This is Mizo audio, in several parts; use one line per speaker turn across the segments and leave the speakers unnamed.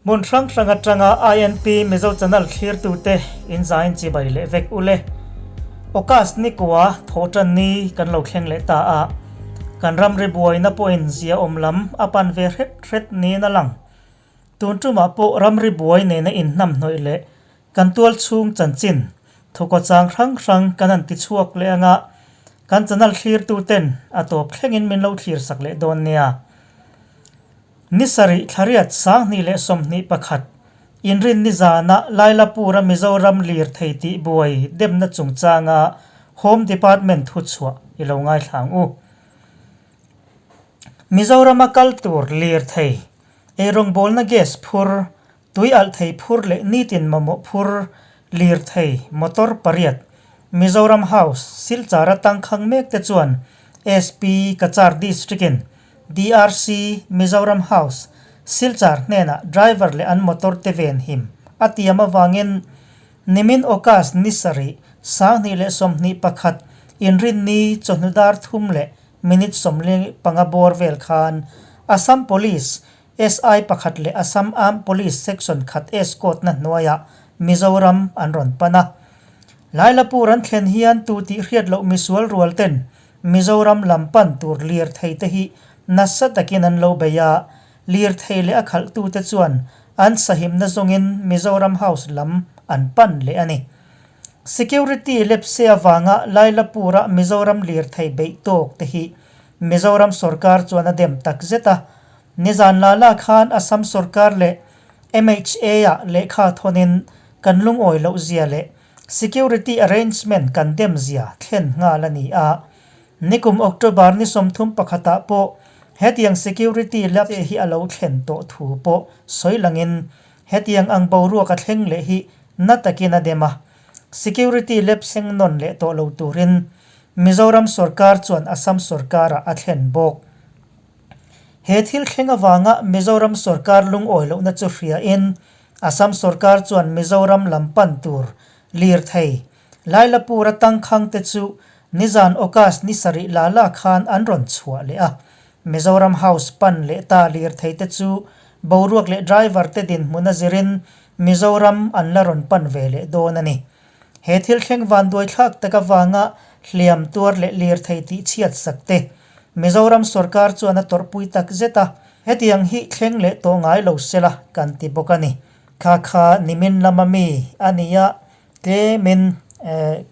Hmun hrang hrang atanga INP Mizo Channel thlirtute in zain chibai leh vek ule. August ni kua thawhtan ni kan lo thleng leh ta a, kan ramri buaina pawhin zia awm lam a pan ve hret hret niin a lang. Tun tumah pawh ramri buai nena inhnamhnawih leh kan tual chhung chanchin thukawchang hrang hrang kan han tichhuak leh anga kan channel thlirtuten a tawp thlengin min lo thlirsak leh dawn nia. Ni sarih thlariat 2021 inrin ni zana Lailapura Mizoram lirthei tih buai demna chungchanga Home Department thuchhuah i lo ngaithla ang u. Mizorama kal tur lirthei, eirawngbawlna gas phur, tui alh thei phur leh nitin mamawh phur lirthei motor pariat Mizoram House Silchar atangkhang mek te chuan SP Cachar District-in DRC Mizoram House Silchar hnenah driver leh an motor te ven him a tiam avangin nimin August ni sarih 2021 inrinni chawhnu dar thum leh minute 45 bawr vel khan Assam Police SI pakhat leh Assam Armed Police Section khat escort na hnuaiah Mizoram an rawn pan a. Lailapur an thlen hian tu tih hriat loh misual rual ten Mizoram lam pan tur lirthei te hi nasa takin an lo bei a, lirthei leh a khalhtute chuan an sahimna zawngin Mizoram House lam an pan leh a ni. Security lepse avanga Lailapur-a Mizoram lirthei beih tawk te hi Mizoram sorkar chuan a dem tak zet a, nizan la la khan Assam sorkar leh MHA-ah lehkha thawnin kan lungawi loh zia leh Security arrangement kan dem zia thlen nghal a ni a. Nikum October ni 31 ah pawh hetiang security lapse hi a lo thlen tawh thu pawh sawi langin hetiang ang boruak a thleng leh hi na takin a dem a. Security lapse eng nawn leh tawh lo turin Mizoram sorkar chuan Assam sorkarah a thlen bawk. He thil thleng avanga Mizoram sorkar lungawi lohna chu hriain Assam sorkar chuan Mizoram lam pan tur lirthei Lailapur-a tangkhang te chu nizan August ni sarih la la khan an rawn chhuah leh a. Mizoram House pan leh ta lirthei te chu boruak leh driver te dinhmun a zirin Mizoram an la rawn pan ve leh dawn a ni. He thil thleng vanduai thlak tak avanga hliam tuar leh lirthei tih chhiat sak te Mizoram sorkar chuan a tawrhpui tak zet a, hetiang hi thleng leh tawh ngai lo sela kan ti bawk a ni. Kha kha nimin lama mi a nia tlemin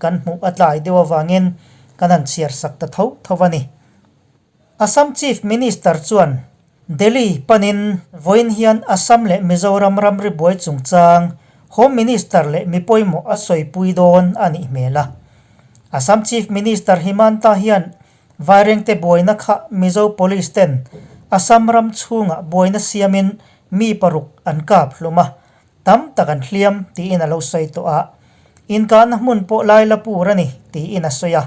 kan hmuh a tlai deuh avangin kan han chhiar sak ta tho tho a ni. Assam Chief Minister chuan Delhi panin vawiin hian Assam leh Mizoram ramri buai chungchang Home Minister leh mi pawimawh a sawipui dawn a nih hmel a. Assam Chief Minister Himanta hian Vairengte buaina kha Mizo Police ten Assam ram chhungah buaina siamin mi paruk an kap hlum a, tam tak an hliam tiin a lo sawi tawh a. Inkahna hmun pawh Lailapur a ni tiin a sawi a,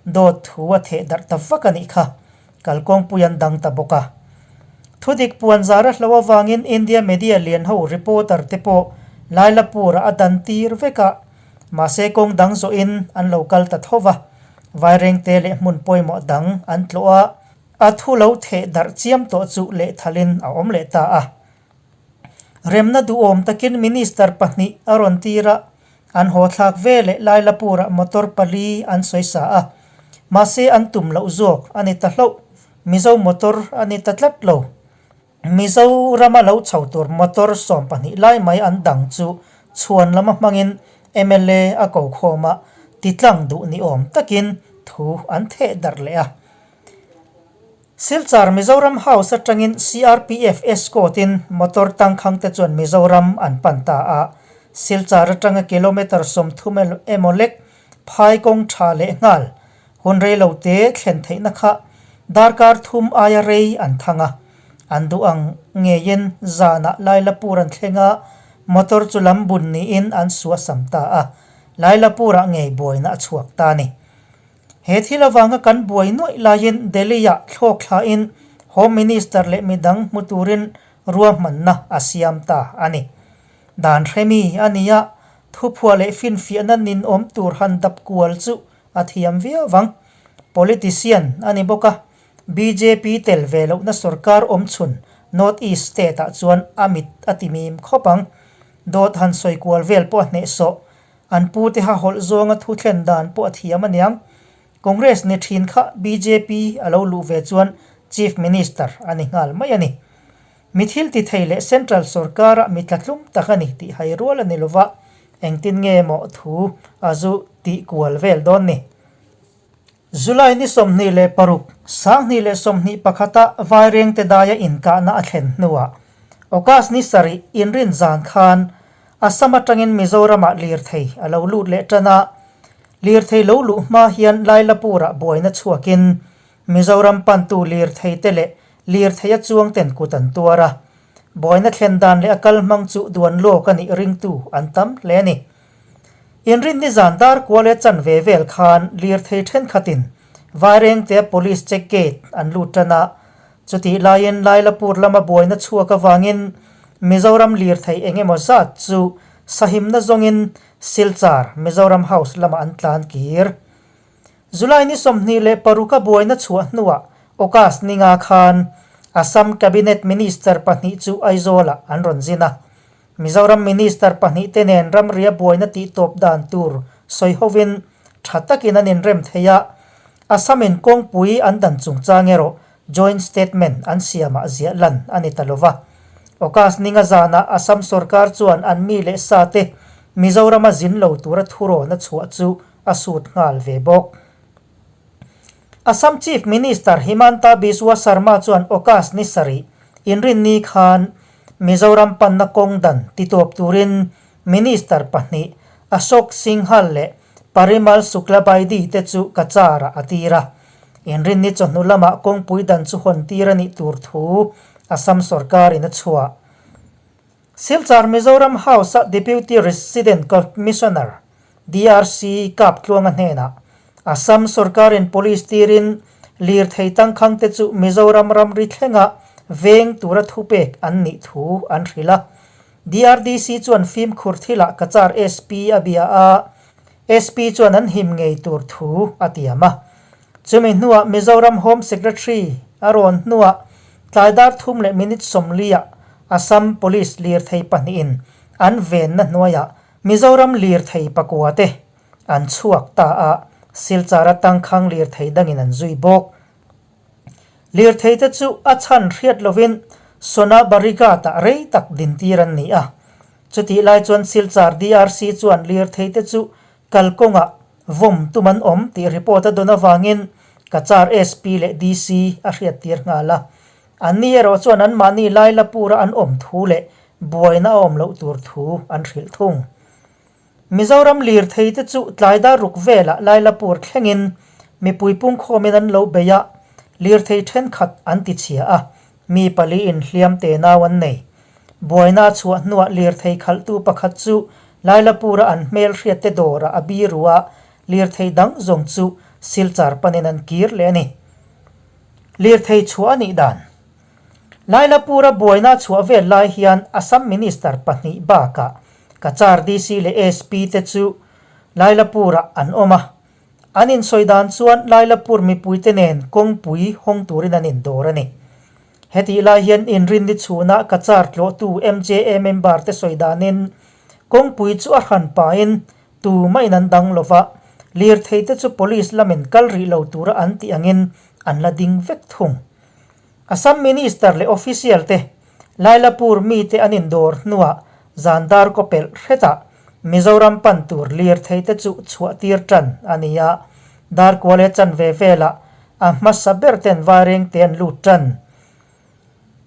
dawt thu a theh darh ta vak a nih kha. Kalkawngpui an dang ta bawk a. Thudik puan zar a hlo avangin India media lian ho reporter te pawh Lailapur-ah a dan tir vek a, mahse kawng dang zawhin an lo kal ta tho va. Vairengte leh hmun pawimawh dang an tlawh a, a thu lo theh darh chiam tawh chu lehthalin a awm leh ta a. Remna duhawm takin Minister pahnih a rawn tir a, an haw thlak ve leh Lailapur-ah motor pali an sawi sa a, mahse an tum loh zawk a ni ta hlauh, Mizo motor a ni ta tlat lo. Mizorama lo chho tur motor 12 lai mai an dang chu chhuan lama hmangin mla a ko khawm a, titlang duh ni awm takin thu an theh darh leh a. Silchar Mizoram House atangin CRPF escort-in motor tangkhang te chuan Mizoram an pan ta a. Silchar atanga kilometre 30 emaw lek phai kawng tha leh nghal hun rei lo te thlen theihna kha darkar thum aia rei an thang a. An duh ang ngeiin zanah Lailapur an thleng a, motor chu lam bun niin an suasam ta a. Lailapurah ngei buaina a chhuak ta a ni. He thil avanga kan buai nuaih laiin Delhi-ah thlawk thlain Home Minister leh midang hmu turin ruahmanna a siam ta a ni. Dan hremi a nia, thuphuah leh finfiahna ninawm tur han dap kual chu a thiam viau vang. Politician a ni bawk a, bjp tel ve lohna sorkar awmchhun North East state ah chuan a mit a ti mim khawp ang. Dawt han sawi kual vel pawh a hnehsawh. An pute ha hawlh zawnga thu thlen dan pawh a thiam aniang. Congress ni thin kha bjp a lo luh ve chuan Chief Minister a ni nghal mai a ni. Mi thil ti thei leh Central sorkara mi tlatlum tak a ni tih hai rual a ni lova, engtin nge maw thu a zu tih kual vel dawn ni. July ni 26, 2021 a Vairengte daia inkahna a thlen hnuah August ni sarih inrin zan khan Assam atangin Mizoramah lirthei a lo lut leh tan a, lirthei lo luh hma hian Lailapurah buaina chhuakin Mizoram pantu lirthei te leh lirthei a chuang ten kut an tuar a, buaina thlen dan leh a kal hmang chu duan lawk a nih ringtu an tam hle a ni. Inrin nizan dar kual e chan ve vel khan lirthei thenkhatin Vairengtea Police check gate an lut tan a, chutih laiin Lailapur lama buaina chhuak avangin Mizoram lirthei eng emaw zat chu sahimna zawngin Silchar Mizoram House lamah an tlan kir. July ni 26 a buaina chhuah hnuah August ni nga khan Assam Cabinet Minister pahnih chu Aizawlah an rawn zin a. Mizoram Minister pahnihte nen ramria buaina tihtawp dan tur sawi hovin tha takin an inrem thei a, Assam-in kawngpui an dan chungchang erawh Joint Statement an siamah ziah lan a ni ta lova. August ninga zanah Assam sorkar chuan an mi leh sate Mizorama zin lo tura thurawn a chhuah chu a sut nghal ve bawk. Assam Chief Minister Himanta Biswa Sarma chuan August ni sarih inrinni khan Mizoram panna kawng dan titawp turin Minister pahnih Ashok Singhal leh Parimal Suklabaidi te chu Kachar-ah a tir a. Inrinni chawhnu lamah kawngpui dan chu hawn tir a nih tur thu Assam sorkarin a chhuah. Silchar Mizoram House-a Deputy Resident Commissioner, DRC, Kaptluanga hnenah Assam sorkarin Police tirin lirthei tangkhangte chu Mizoram ramri thlenga veng tura thupek an nih thu an hrilh a. DRDC chuan fimkhur thilah Cachar SP a bia a, SP chuan an him ngei tur thu a tiam a. Chumi hnuah Mizoram Home Secretary a rawn hnuah tlai dar thum leh minute sawmliah Assam Police lirthei pahnihin an venna hnuaiah Mizoram lirthei pakua te an chhuak ta a, Silchar atangkhang lirthei dangin an zui bawk. Lirthei te chu a chhan hriat lovin Sona Barighat-ah rei tak dintir an ni a. Chutih lai chuan Silchar DRC chuan lirthei te chu kalkawngah vawm tum an awm tih report a dawn avangin Cachar SP leh DC a hriattir nghal a. Anni erawh chuan anmahni Lailapur-a an awm thu leh buaina a awm loh tur thu an hrilh thung. Mizoram lirthei te chu tlai dar ruk velah Lailapur thlengin mipui pungkhawmin an lo bei a, lirthei thenkhat an ti chhia a, mi pali in hliam te nau an nei. Buaina a chhuah hnuah lirthei khalhtu pakhat chu Lailapura an hmel hriat te dawrah a biru a, lirthei dang zawng chu Silchar panin an kir leh a ni. Lirthei chhuah a nih dan. Lailapura buaina a chhuah vel lai hian Assam Minister pahnih bakah Cachar DC leh SP te chu Lailapurah an awm a. An insawi dan chuan Lailapur mipuite nen kawngpui hawng turin an indawr a ni. Hetih lai hian inrinni chhunah Cachar tlawhtu MJA member te sawi danin kawngpui chu a hran pahin tumahin an dang lo va, lirthei te chu police lamin kal rih lo tura an tih angin an la ding vek thung. Assam Minister leh Official te Lailapur mite an indawr hnuah zan dar kaw pelh hretah Mizoram pan tur lirthei te chu chhuah tir tan a ni a, dar kual e chan ve velah a hmasa ber ten vaireng te an lut tan.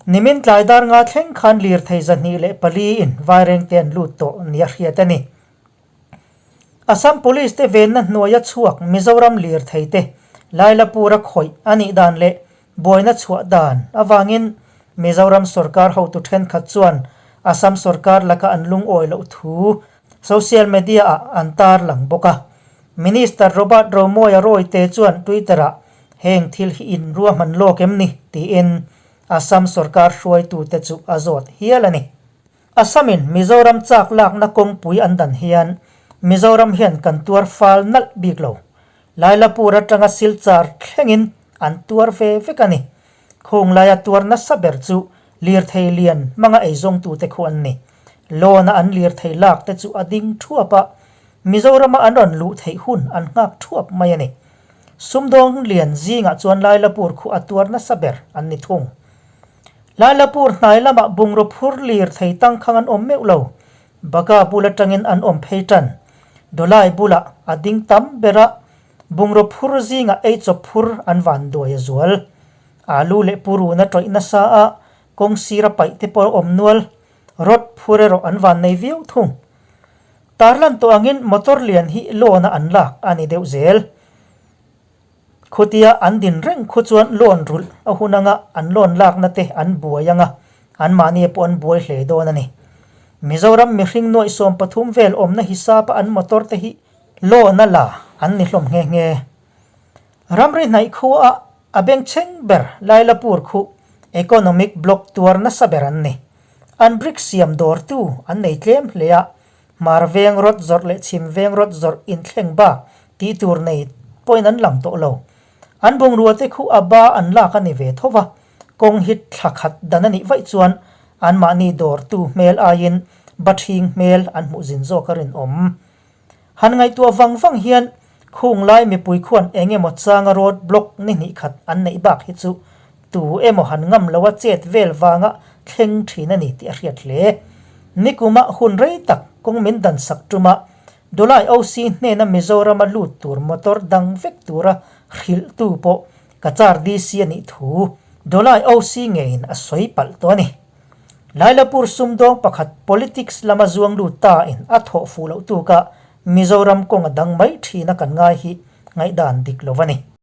Nimin tlai dar nga thleng khan lirthei 204 in vaireng te an lut tawh nia hriat a ni. Assam Police te venna hnuaia chhuak Mizoram lirthei te Lailapur-a khawih a nih dan leh buaina chhuah dan avangin Mizoram sorkar hotu thenkhat chuan Assam sorkar laka an lungawi loh thu social media-ah an tarlang bawk a. Minister Robert Romawia Royte chuan Twitter-ah heng thil hi in ruahman lawk em ni? tiin Assam sorkar hruaitute chu a zawt hial a ni. Assam-in Mizoram chak lakna kawngpui an dan hian Mizoram hian kan tuar fal nalh bik lo. Lailapur atanga Silchar thlengin an tuar ve vek a ni. Khung laia tuar nasa ber chu Lirthei lian hmanga eizawngtute khu an ni. Loan-a an lirthei lak te chu a ding thuap a, Mizorama an rawn luh theih hun an nghak thuap mai a ni. Sumdawng lian zingah chuan Lailapur khu a tuar nasa ber an ni thung. Lailapur hnai lamah bungraw phur lirthei tangkhang an awm meuh lo. Baga bul atangin an awm phei tan. Dawlai bulah a ding tam ber a, bungraw phur zingah eichawp phur an van duai a zual. Alu leh purun a tawih nasa a, kawng sira paih te pawh a awm nual. Rod phur erawh an van nei viau thung. Tarlan tawh angin motor lian hi loan a an lak a ni deuh zel. Khutia an din reng khu chuan loan rulh a hun anga an loan lakna te an buai anga anmahni pawh an buai hle dawn a ni. Mizoram mihring nuaih 13 vel awmna hisapa an motor te hi loan a la an ni hlawm nghe nghe. Ramri hnaih khua a bengchheng ber Lailapur khu economic block tuar nasa ber an ni. An brick siam dawrtu an nei tlem hle a, hmar veng rawt zawrh leh chhim veng rawt zawrh inthleng bak tih tur nei pawhin an lang tawh lo. An bungrua te khu a ba an lak a ni ve tho va, kawng hi thla khat dan a nih vaih chuan anmahni dawrtu hmel aiin bathing hmel an hmuh zin zawk a rinawm. Han ngaihtuah vang vang hian khung lai mipui khuan eng emaw changa road block ni hnih khat an neih bak hi chu tu emaw han ngam loa chet vel vanga thleng thin a ni tih a hriat hle. Nikuma hun rei tak kawng min dan sak tuma Dawlai OC hnena Mizorama lut tur motor dang vek tura hrilhtu pawh Cachar DC a nih thu Dawlai OC ngeiin a sawi palh tawh a ni. Lailapur sumdawng pakhat politics lama zuang lut ta in a thawh fuh loh tuk a, Mizoram kawng a dang mai thin a kan ngai hi ngaihdan dik lo a ni.